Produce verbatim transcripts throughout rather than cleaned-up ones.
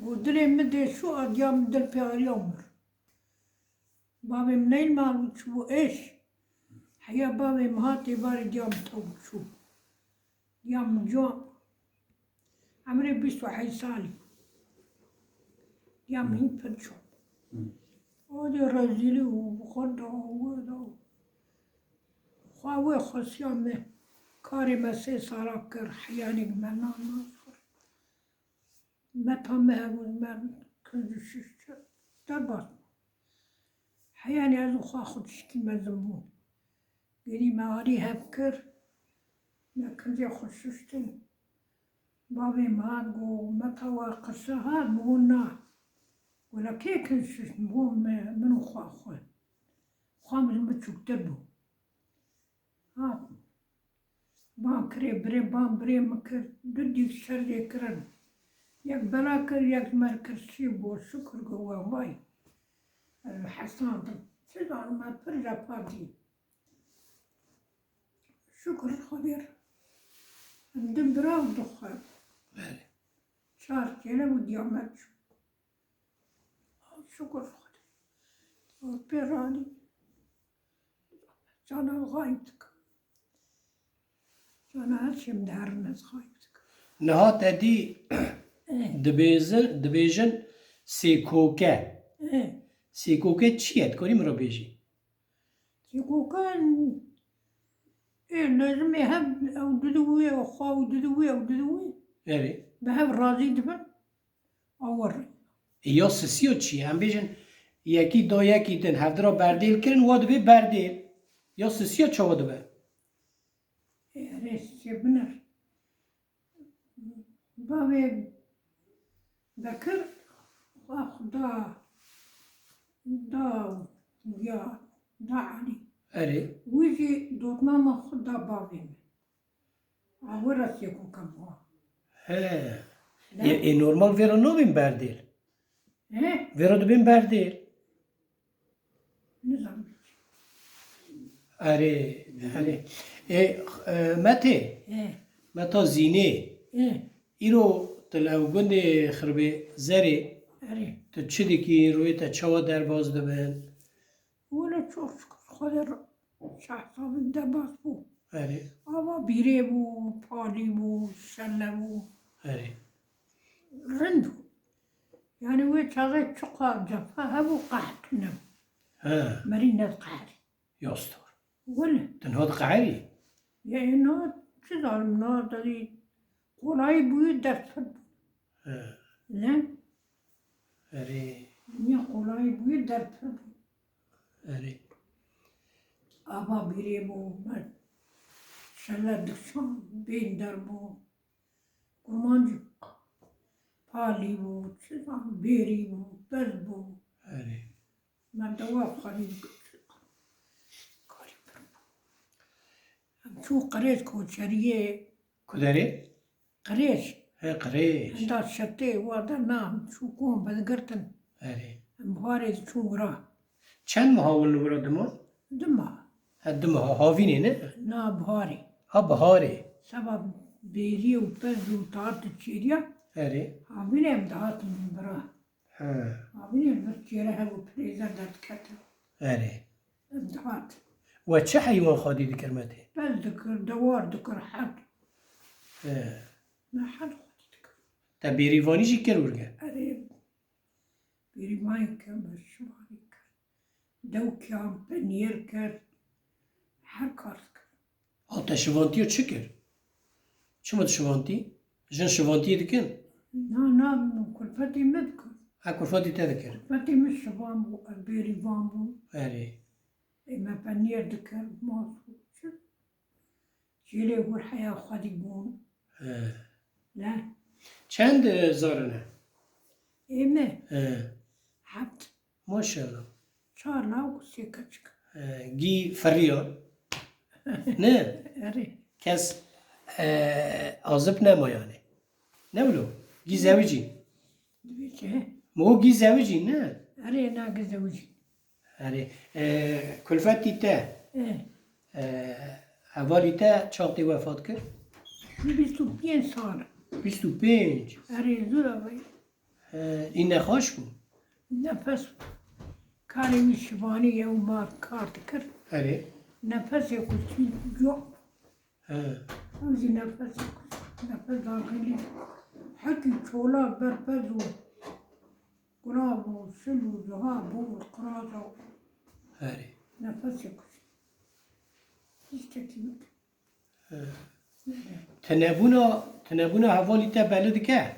Û dilê min dê çû, a diya min dil pê ariya mir. Bavê min neyl mal û çûbû êş. Heya bavê min hat êvarê diya min tew çû. Diya min ciwan. Emrê bîst û heyt salî. Diya min hîn pir çû. O dê rezîlî û bi xwe da û wê da. Xwe wê xwesiya me. Karê me sê sala kir, heyanê me nan nas xwar. Meta me hebûn, me kinc û şeş derbas bû. Heyanî ez û xwe xwe tişkî mezin bûn. Gerî me alî hev kir, me kincê xwe şuştin. Bavê me hat got, meta we qirse hat? Min got, na. Wela kê kinc şuştin? Min got, me, min û xwe xwe. Xwe min biçûktir bû. Ha. Ban kirê birê, ban birê min kir. Du dîk şerjê kirin. Yek bela kir, yek ji me re kir sî bû. Şukir ku we vay. Ez hesandim. Çi zanim, me pir cefa dî. Şukir Xwedê re. Em du bira û du xwe. Belê. Çar kêle û diya me çû. Şukir Xwedê. Pê ranî. Cana xayib dikim. Cana her çim diherin ez xayib dikim. Niha te dî Eh, dibêzin, dibêjin sêkoke. eh. Sêkoke çi ye? Dikarî min re bêjî? Sêkoke, ê, lezimê hev ew didiwî, ew xwe ew didiwî, ew didiwî. Erê. Bi hev razî dibin. Awir. E, ya sisiya çi ye? Em bêjin, yekî da yekî din hevdira berdêl kirin, wa dibe berdêl. Ya sisiya çawa dibe? E, erê sisê binir. Bavê Bekir, xwe xwe da, da, ya, da Elî. Erê. Wî jî dotmama xwe da bavê min. Awira sêkoka bû. He. Ne? Ê, ê normal vêra nabên berdêl. He? Vêra dibên berdêl. Nizam. Erê, erê. Ê, e, Metê. He. Meta Zînê. He. Îro tu li ew gundê Xirbê Zerê. Erê. Tu çi dikî, royê te çawa derbas dibin? Wele çok şükür, Xwedê re-, şahsabî derbas bû. Erê. Ava bîrê bû, palî bû, şele bû. Erê. Rind bû. Yani wê çaxê çiqa cefa hebû, qeht nebû. He. Merî nediqeherî. Ya stor. Wele. Tu niha diqeherî? Ya, e, na, çi zanim, na, derî, kolayî bûyî dest pir bû. He. Ne? Erê. Dinya kolayî bûyî dest pir bû. Erê. Ava bîrê bû, me şele dikşan, bên der bû. Kurmancî palî bû, çi zan, bêrî bû, pez bû. Erê. Me dewa xwedî dikir. Karî pir bû. Em çû qirêj koçeriyê. Ku derê? Qirêj. He, qirêj. Henda şetê wa de na, em çû kom vedigirtin. Erê. Em buharê diçûn wira. Çend meha hûn li wira diman? Du meha. He, du meha. Havînê ne? Na, biharê. Ha, biharê. Seba bêriyê û pez û tar diçêriya. Erê. Havînê em dihatin bira. He. Havînê vir çêre hebû, pirêzer derdiketin. Erê. Em dihat. We çi heywan xwedî dikir Metê? Pez dikir, dewar dikir, herd. He. Me herd xwedî dikir. Te bêrîvanî jî kir wirge? Erê. Bêrîvanî kir, me şivanî kir. Dewkiyan, peniyêr kir. Her kar dikir. Ha, te şivantiya çi kir? Çima tu şivantî? Jin şivantiyê dikin? Na, na, min kulfetê me dikir. Ha, kulfetê te dikir. Kulfetê min şivan bû, bêrîvan bû. Erê. Ê me peniyêr dikir, mas û çi. Jêlê wir heya xwedî bûn. He. Ne? Çend, e, zarine? Ê me? He. Heft. Maşallah. Çar law û sê keçik. He, gî feriya? Ne? Erê. Kes, e, azib nema yani. Ne wilo? Gî zewicî? Dibê çi? Mo gî zewicî ne? Erê, na gî zewicî. Erê, e, kulfetî te, E. e, hevalî te çaxtê wefat kir? Bîst û pênc sal. Bîst û pênc? Erê, zû da vay. Î nexweş bû. Nefes karê wî şivanî ye û mar kar dikir. Erê. Nefesê ku çî co. He. Ew jî nefesê ku nefes daxilî. Hekî çola berpez û gulav û şil û ziha bû û qiraza. Erê. Nefesê ku. Tiştekî wek. Tinebûna, tinebûna hevalî te belê dike?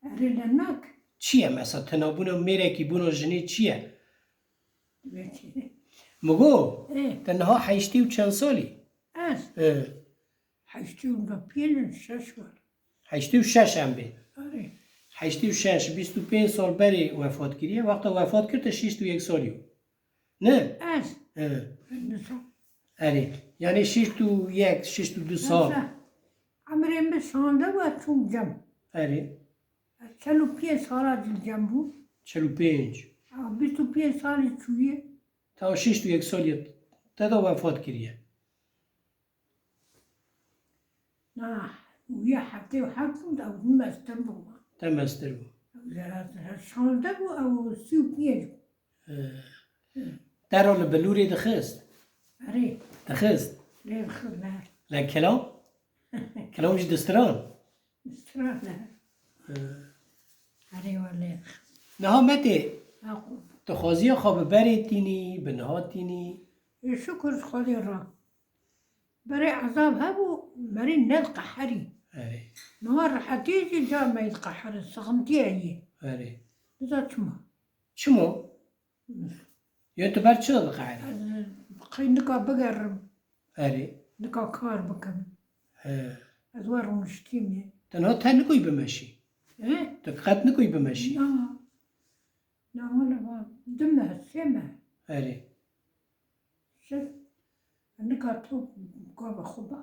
Erê lenak. Çi ye mesela tinebûna mêrekî, bûna jinê çi ye? Belê. Migo, Ê, te niha heştê û çend salî? ez Ê, heştê û pênc şeş var. Heştê û şeş em bê. Erê. Heştê û şeş, bîst û pênc sal berê wefat kiriye. Wexta wefat kir te şêst û yek salî yo. Ne? Ez. Ê, Nisa. Erê. Yani şêst û yek, şêst û du sal. Nisa. Emrê min şande ve çûm cem. Erê. Çel û pênc sala cil cem bû. Çel û pênc. Ha, bîst û pênc salî çûye. Tawa şêst û yek salî te de wefat kiriye. Na, wî heftê û heft bû, ew mestir bû. Te mestir bû. Şande bû, ew sî û pênc bû. Ee, Te ro li bilûrê dixist. Erê, Dixist. lê dixist ne. Le kelam? Kelam jî distiran. Distiran ne. Ee, Erê wa lê dixist. Niha Metê, Ha, qu- tu xwaziya xwe bi berê tînî, bi niha tînî. Ê şukur Xwedê re. Berê ezab hebû, merî nediqeherî. Erê. Niha rehetî jî car me diqeherin, sixintiye ye. Erê. Biza çima? Çima? Yo tu ber çi diqeherî? Ez qey nika bigerim, Erê. nika kar bikim. He. Ez wer rûniştî me. Tu niha te nikoyî bimeşî. He? Tu qet nikoyî bimeşî. Na. Na wala va. Du me, sê me. Erê. Şef, nika to gava xwe ba.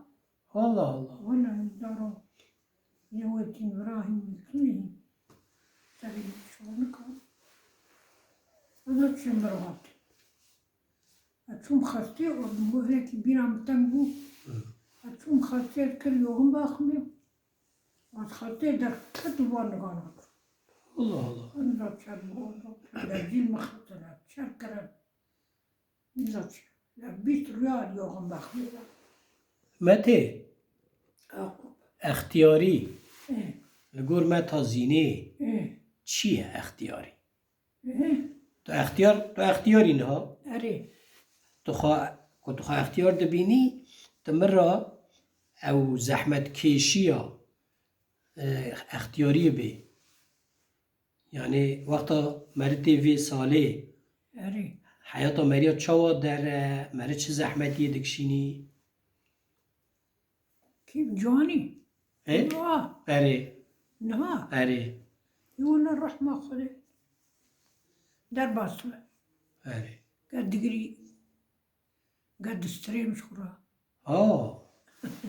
Allah Allah. Wala daro yewetî Îbrahîm Mîslî serê şonika. Ana çi mir hat. Ez çûm xestê û guhrekî bîra min teng bû. Ez çûm xestê kir yoxin baximê. Ez xestê derket û van nigana. Allah Allah. Anza çer bû, anza çer. Derdîl min xetine, çer kirin. Nîza çi. Ya bîst riyal yoxin baxmê ya. Metê, Aqû. extiyarî Ê, li gor me ta zînê ê, çi ye extiyarî? ê. Tu extiyar, tu extiyarî niha? Erê. Tu xwe, ku tu xwe extiyar dibînî, tu min re ew zehmetkêşiya, e, extiyariyê bê. Yani wexta meri tê vê salê, Erê. heyata meriya çawa der e, meri çi zehmetiyê dikişînî? Kî ciwanî? He? Niha. Erê, Niha. erê, Yûna rehma Xwedê. Derbas be. erê. Ger digirî. Ger distirêm ji xwe re. Ha.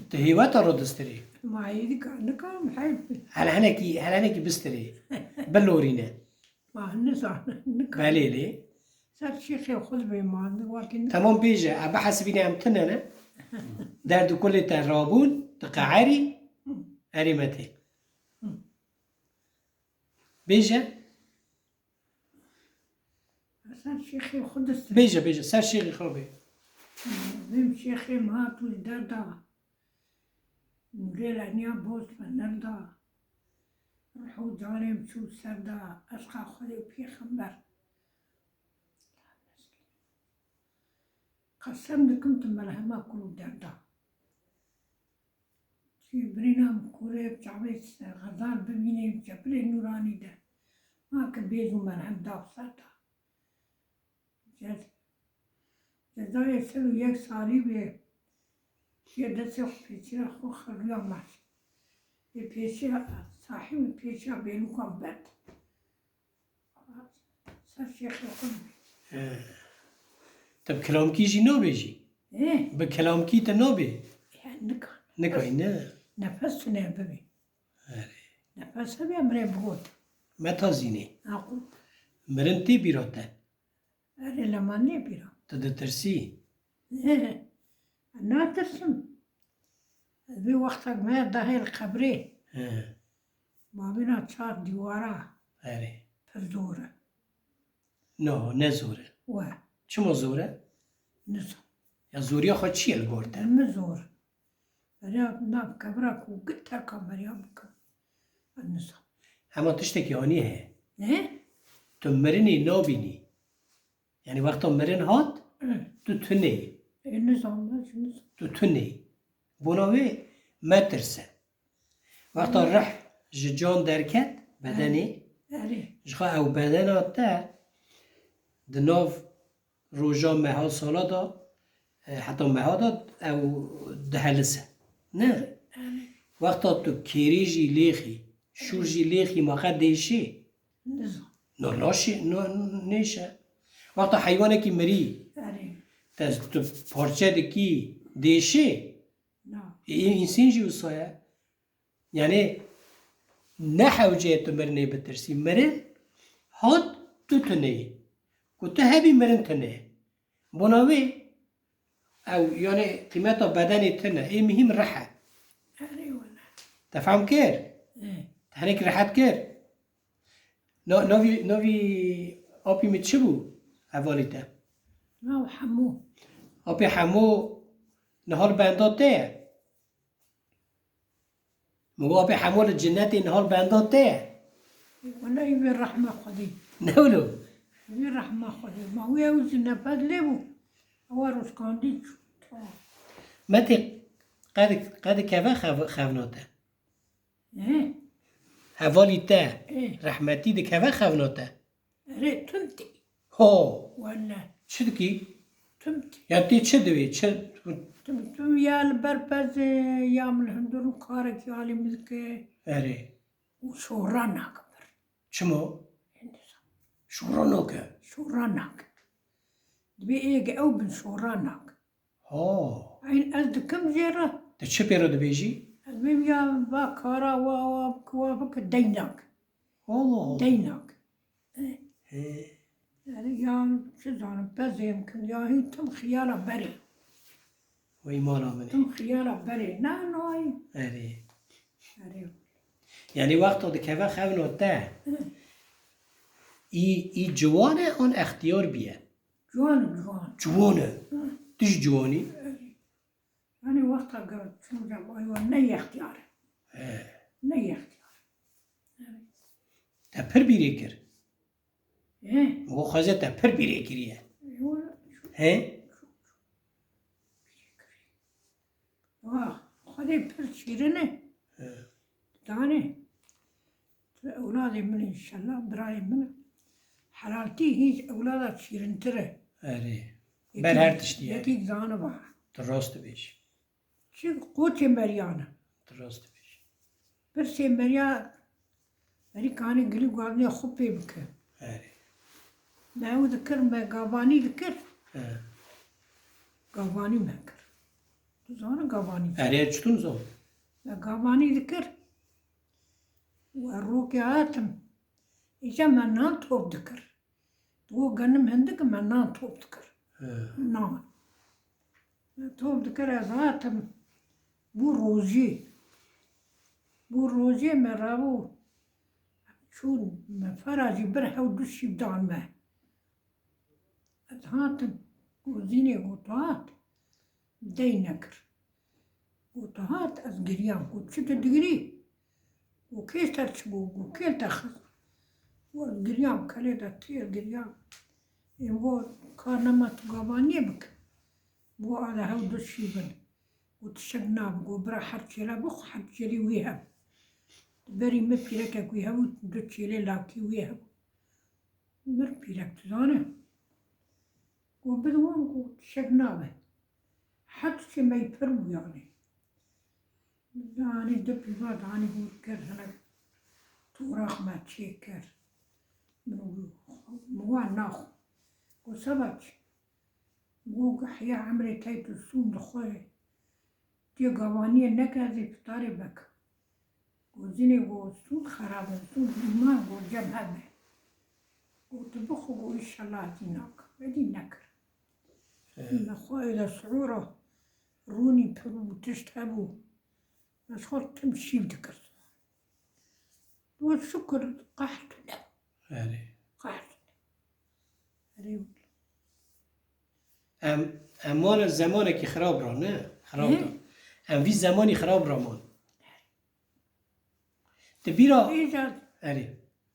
Tu hêweta ro distirê. Ma êdî ka, nikarim heyf. Hele hinekî, hele hinekî bistirê. Bilorîne. Ma nizanim, nikarim. Belê lê. Ser şêxê xwe dibê ma, wekî nik- Temam bêje, e bihesibîne em tune ne. Derd û kulê te rabûn, tu qeherî, erê Metê. Bêje, Ser şêxê xwe distê. Bêje, bêje, ser şêxê xwe bê. Vêm şêxê min hat û derda. Nûrê leniya boz me nerda. Ruh û canê min çû serda. Eşqa Xwedê û pêxember. Qesem dikim tu melhema kul û derda. Çi birîna min kûrê bi çavê xezal bibînê bi çepilê nûranî de. Ma ke bêz û merhem da bi ser da. Ce-, cezayê sed û yek salî bê. Şê destê xwe pêçira xwe xirriya mer. Ê pêçiya sahîb û pêçiya bêlûkan berd. Ser şêxê xwe bû. He. Tu bi kilamkî jî nabêjî? Ê, Bi kilamkî tu nabê? ya nika. Nikayî ne? Nefes tune bibî. Erê. Nefes hebe em rê bigot. Meta zînê. Aqu. Mirin tê bîra te. Erê lema nêbîra. Tu ditirsî? Ê, natirsim. Ez vê wextek me dahê li qebrê. He. Mabêna çar dîwara. Erê. Pir zor e. No, ne zor e. We. Çima zor e? Nizam. Ya zoriya xwe çi ye li gor te? Min zor. Beriya nav kevira ku git terka beriya bikim. Ez nizam. Hema tiştekî anî heye. Ne? Tu mirinê nabînî. Yani wexta mirin hat, Hı. tu tuneyî. E, nizam, ez nizam. Tu tuneyî. Bona wê metirse. Wexta Hı. rih ji can derket, bedenê, Erê. ji xwe ew bedena te di nav roja meha sala de, e, heta meha de ew dihelise. Ne? Erê. Wexta tu kêrî jî lêxî, şûr jî lêxî, ma qe dêşê. Nizam. No, naşê, no, nêşe. Wexta heywanekî mirî, Erê. te tu parçe dikî, dêşê. Na. Ê, însîn jî wisa ye. Yani ne hewce ye tu mirinê bitirsî. Mirin hat tu tuneyî. Ku tu hebî mirin tune ye. Bona wê ew yani qîmeta bedenê tune. Ê muhîm rih e. Erê wele. Te fehm kir? Ê. Te hinek rehet kir? No, navî, navî apî min çi bû? Hevalî te? Nav Hemû. Apê Hemû niha li benda te ye? Min got, apê Hemû li cinnetê niha li benda te ye? Wele wî rehma Xwedê. Ne wilo? Wî rehma Xwedê. Ma wî ew cinepet lê bû. Ewa rojkandî çû. Me tê qe di, qe dikeve xev-, xevna te? Ê. Hevalî te, Ê. rehmetî dikeve xevna te? Erê, tim tê. Ho! Wele. Çi dikî? Tim tê. Ya tê çi divê? Çi? Tim, tim ya li ber pez, e, ya min li hundir û karekî alî min dike. Erê. Û şora nake bir. Çima? Şora nake. Şora nake. Dibê êge ew bin şora nake. Ha. Eyn ez dikim jê re. Te çi pê re dibêjî? Ez bêm ya va kara wa, wa, wa bike deynak. Allah Allah. Deynak. He. Yani ya çi zanim pezê bikim ya hîn tim xiyala berê. Wey mala min. Tim xiyala berê. Na, na. Erê. Erê. Yani wexta dikeve xevno te. Hı. Î, î ciwan e an extiyar biye? Ciwan, ciwan. Ciwan e. Hı. Tu jî ciwanî? Yani wexta ge-, çûm cem aywa ne yextiyar e. He. Ne yextiyar e. Evet. Te pir bîrê kir. He. Bo xweze te pir bîrê kiriye. Yo, He? Wah, Xwedê pir şîrin e. He. Danê. Tu ewladê min inşallah, birayê min. Helaltî hîç ewlada şîrintir e. Erê. Yekî, Ber her tiştî ye. Yekî zaniba. Tu rast dibêjî. Çi qoçê meriyan e. Tu rast dibêjî. Pirsê meriya, merî kanê gilî guazê xwe pê bike. Erê. Me ew dikir, me gavanî dikir. He. Gavanî me kir. Tu zane gavanî? Erê, çitur zan? Me gavanî dikir. We rokê hatim. Îca me nan top dikir. Digo genim hindik me nan top dikir. He. Nan. Me top dikir ez hatim. Bû rojê. Bû rojê me rabû. Çûn me fera jî bir hew du şîv dan me. Ez hatim, Gozînê got hat, dey nekir. Got hat, ez giriyam. Got çi tu digirî? Got kêş te çi bû? Got kêl te xist. Got ez giriyam, kelê de têr giriyam. Êm got ka nema tu gavaniyê bike. Got a de hew du şîv in. Got tiştek nabe. Got bira her çêle bixwe, her çêlî wî hev. Berî min pîrekek wî hebû, du çêlê lakî wî hebû. Mir pîrek tu zane. Got bide wan, got tiştek nabe. Her tiştê me yî pir bû yanî. Yanî du pîva danî got kir, hinek torax me çêkir. Min got, min wan naxwe. Got seba çi? Got heya emrê tey tu sûn dixwe. Tu yê gavaniyê neke, ez ê fitarê vekim. Gozînê got, stûn xerab in, stûn îman got cem hebe. Got, tu bixwe, got, înşallah ez ê nakim. Êdî nekir. He. Me xwe êde suhûra rûnî pir bû, tişt hebû. Ez xwe tim şîv dikir. Got, şukir, qeht ne. Mala zemanekî xirab ra, ne? Xirab da. Em vî zemanî xirab ra man. Di bîra Îca, erê,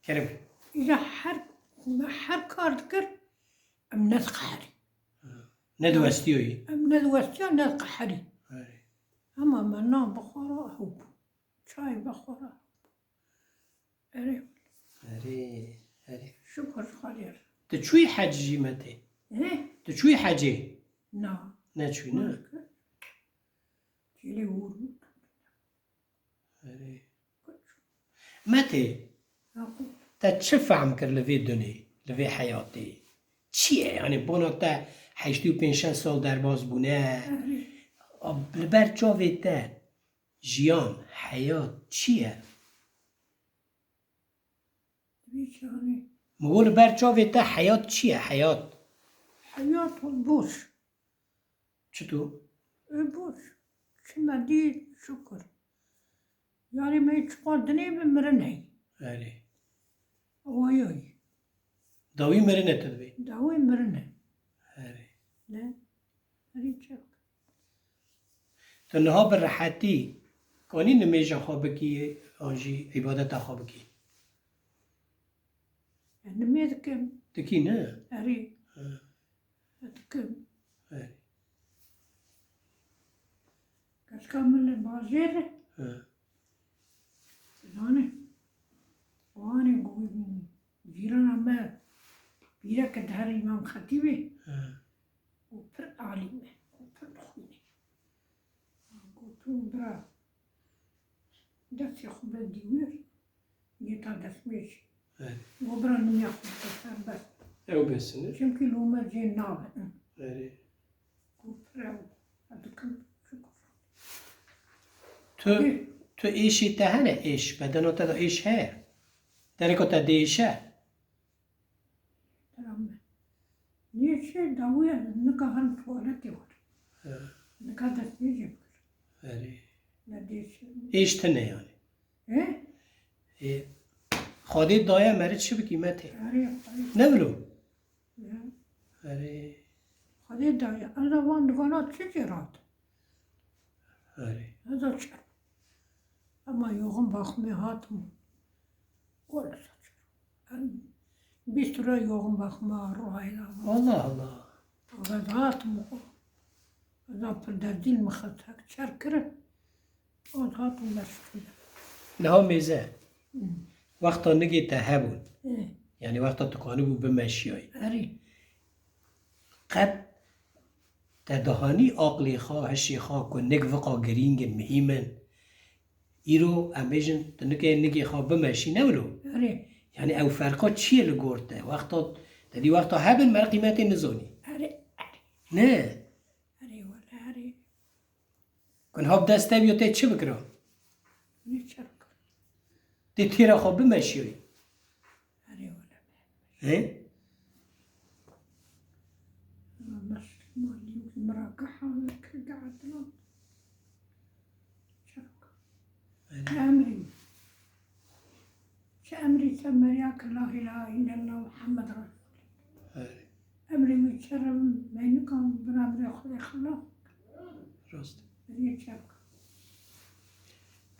kerem. Îca her, me her kar dikir, em nediqeherî. Ne diwestiyoyî. Em nediwestiya, nediqeherî. Erê. Ama me nan bixwara, ew bû. Çay bixwara. Erê. Erê, erê. Şukur Xwedê. Tu çûyî hec jî Metê? He? Tu çûyî hecê? Na. Neçûyî, ne? Çêlê hûr bû. Erê. Metê, Yaqûb. Te çi fehm kir li vê dunê, li vê heyatê? Çi ye? Yani bona te heştê û pênc sal derbas bûne. Erê. Li ber çavê te jiyan, heyat çi ye? Vî çaxê. Min got, li ber çavê te heyat çi ye, heyat? Heyat boş. Çito? E, boş. Çi me dî, şukur. Yarê me çiqas dinê bi mirin hey. Erê. Awayayî. Dawî mirin e tu dibê? Dawî mirin e. Erê. Ne? Erê çi? Tu niha bi rehetî kanî nimêja xwe bikî an jî îbadeta xwe bikî? Nimê dikim. Dikî ne? Erê. He. Dikim. Erê. Keşka min li bajêr e. He. Zanî. Wanê ku cîrana me pîreke dihere Îmam Xetîbê. He. Û pir alîm e, û pir dixwîne. Gotin, bira, destê xwe bide dîwêr, nêta destmêj. Evet. Got, bira, nimya xwe bike serbest. Ew besin e. Çimkî lome cê nabe. Erê. Got, pir ew, ez dikim, şukur. Tu, Ê. Tu êşê te hene, êş, bedena te de êş heye. Dereka te diêşe. Selam. Niye şey, dawî nika han tuvaletê war. He. Nika destmêjê bikir. Erê. Ne diye şey. Êş tune yani. He? Ê, Xwedê daye meri çi bikî Metê? Erê, erê. Ne wilo? Ya. Erê. Xwedê daye. Ez de van divana çi jê rat? Erê. Ez de çi? Ama yoxun baxmê hatim. Wele saçar. Em bîst lira yoxun baxma ruhayê da. Allah Allah. Ez hatim. Ez pir derdîl min xetek çer kirin. Ez hatim berşikine. Niha mêze. Hı. Wexta nigê te hebûn. Hı. Yani wexta tu kanibû bimeşiyayî. Erê. Qet te dihanî aqlê xwe, hişê xwe ku nik viqa girîng in, muhîm in. Îro em bêjin, tu nike nigê xwe bimeşî, ne wilo? Erê. Yani ew ferqa çi ye li gor te? Wexta, te dî wexta hebin, mer qîmetê nizanî. Erê, erê. Ne? Erê, wele erê. Ku niha bi dest te bîyo, tê çi bikira? Nê çi bikira? Tê têra xwe bimeşiyoyî. Erê wele. He? Wele meşik malî, mirageha wê kir, geha dilan. Çi bikira? Erê. Emrî. Çi emrî te meriya ki la ilahe illallah Muhammed Resul. Erê. Emrê wî çi re, me nikan bin emrê Xwedê xilas. Rast. Beriye çek.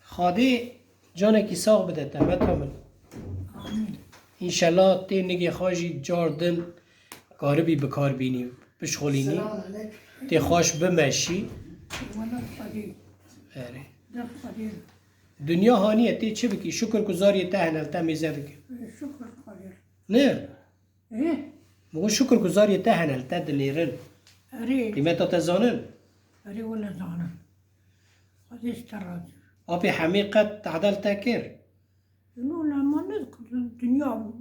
Xwedê canekî sax bide te, Meta min. Amîn. Înşellah tê nigê xwe jî car din karibî bi kar bînî, bişxulînî. Selamun aleykum. Tê xweş bimeşî. Wela Xwedê. Erê. Dest Xwedê. Dinya haniye, tê çi bikî? Şukur ku zariyê te hene, li te mêze dike. Şukur Xwedê. Ne? Ê? Min got, şukur ku zariyê te hene, li te dinêrin. Erê. Qîmeta te zanin? Erê, wele zanin. Xwedê ji te razî. Apê Hemî qet tehde li te kir? Wele ma ne dikirin, dinya bû.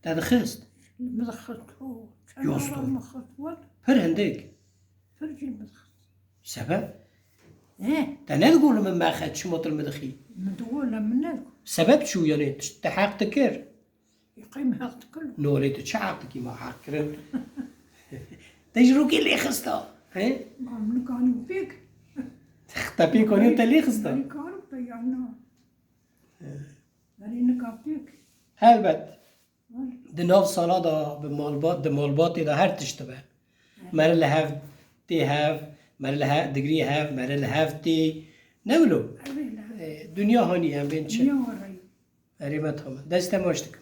Te dixist? Min dixist, ho. Çend cara min xist, wele. Pir hindik. Pir jî min dixist. Sebeb? He? Te nedigot li min mexe, çima tu li min dixî? Min digot, li min nedigot. Sebeb çi bû, yanî te heq dikir? Qey min heq dikir? No, lê tu çi heq dikî, ma heq kirin? Te ji rokê lê xista, he? Ma min nikanî pêk. Te pêk anî û te lê xista? Min nikanî te ya na. He. Berê nika pêk. Helbet. Wele. Di nav sala de bi malbat, di malbatê de her tişt dibe. He. Meriv li hev tê hev, mere li hev, digrî hev, mere li hev tê. Ne wilo? Erê li hev. E, Dinya hanî em bên çi? Dinya warayî. Erê me tamam. Dest te maç dikim.